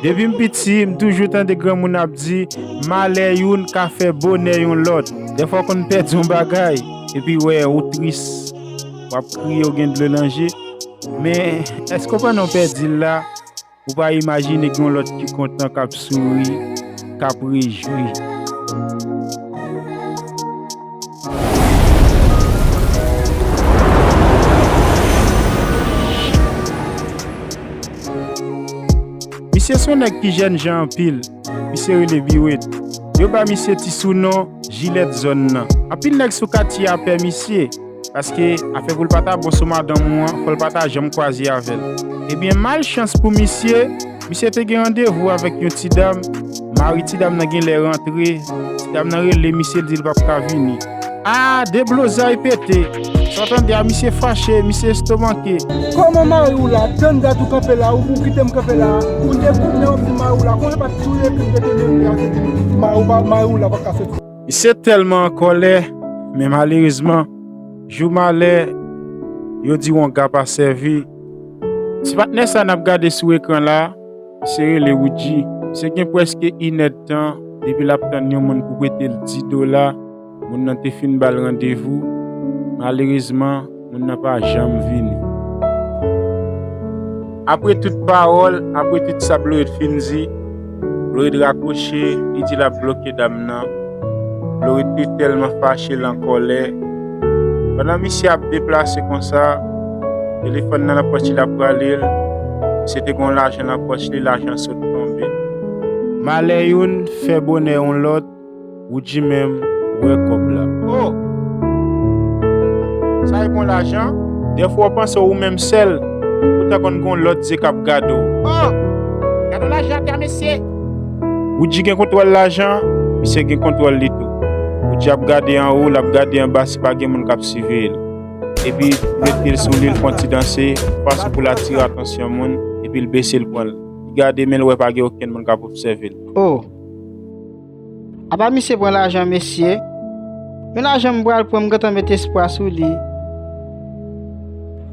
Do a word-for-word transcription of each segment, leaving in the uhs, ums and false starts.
Depi m piti, m toujou tande granmoun ap di, malè youn ka fè bonè yon lòt. Dèfwa w konn pèdi yon bagay, epi w wè ou tris, w ap kriye, w gen dlo nan je. Men, èske w pandan w pèdi l la, ou pa imajine gen yon lòt ki kontan, k ap souri, k ap rejwi? Misye se yon nèg ki jènjan anpil. Misye rele Biwet. Yo ba misye ti sounon Jilèt zòn nan. Anpil nèg sou katye a pè misye, paske afè pou l pa ta bon sou madanm ou an, fò l pa ta janm kwaze avè l. Ebyen, malchans pou misye, misye te gen randevou avèk yon ti dam. Mari ti dam nan gen lè rantre. Ti dam nan rele misye, l di l p ap ka vini. A, deblozay pete. Sa w tande a, misye fache, misye estomake. Kòman mari w la? Tann dat ou kanpe la, ou, ou kite m kanpe la. Ou dekouvri w ap di mari w la. Konnen pa touye krim de tene a, se di mari w pa, mari w la pa ka soti. Misye tèlman an kòlè, men malerezman, jou malè, yo di wonga pa sèvi. Ti patnè sa n ap gade sou ekran la, misye rele Woodji. Misye gen prèske inèdtan depi l ap tann yon moun pou prete l di dola. Moun nan te fin ba l randevou. Malerezman, moun nan pa janm vini. Apre tout pawòl, apre tout sa Blowed fin di, Blowed rakwoche, li di l ap bloke dam nan. Blowed te tèlman fache, l an kòlè. Pandan misye ap deplase konsa, telefòn nan nan pòch li, l ap rale l. Misye te gen yon lajan nan pòch li, lajan sot tonbe. Malè youn fè bonè yon lòt, Woodji menm wè kòb la. O! Sa e bon lajan? Dèfwa w panse w ou menm sèl, poutan konn gen yon lòt zye k ap gade w. O! Gade yon lajan atè, mesye! Woodji gen kontwòl lajan, misye gen kontwòl li tou. Woodji ap gade anwo, l ap gade anba si pa gen moun k ap siveye l. Epi, mete l sou li, l fè yon ti danse, fason pou l atire atansyon moun, epi l bese l pran l. Li gade, men l wè pa gen okenn moun k ap obsève l. O! Apa misye pran lajan, mesye? Men lajan m pral pran, m gentan met espwa sou li.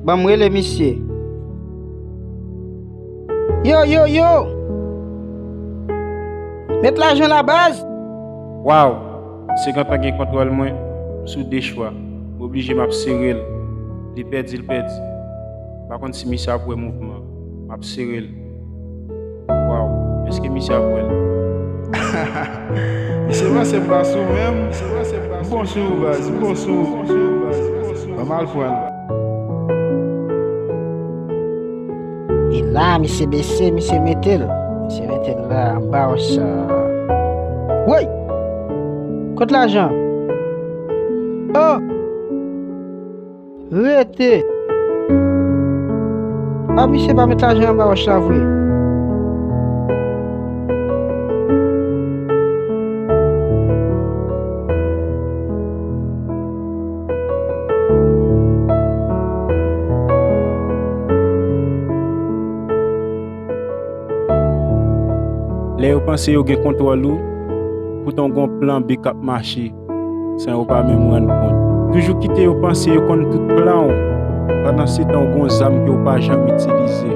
Ban m rele misye. Yo, yo, yo! Met lajan la, baz! Waw! Misye gentan gen kontwòl mwen, m sou de chwa. M oblije m ap sere l. Li pèdi, l pèdi. M pa konn si misye ap wè mouvman. M ap sere l. Waw, èske misye ap wè l? Misye panse m pa sou menm. M bon sou ou, baz, m bon sou ou. Ban m al pran l. E la, misye bese, misye mete l. Misye mete l la, anba wòch sa. Woy! Kot lajan? O! Rete! A, misye pa met lajan anba wòch la vre. Lè yo panse yo gen kontwòl ou, poutan w gen yon plan B k ap mache san yo pa menm rann kont. Toujou kite yo panse yo konn tout plan w. Pandansetan, w gen yon zam ke w pa janm itilize.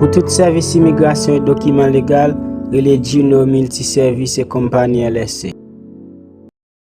Pou tout sèvis imigrasyon e dokiman legal, rele Juno Multiservice et Company L S C.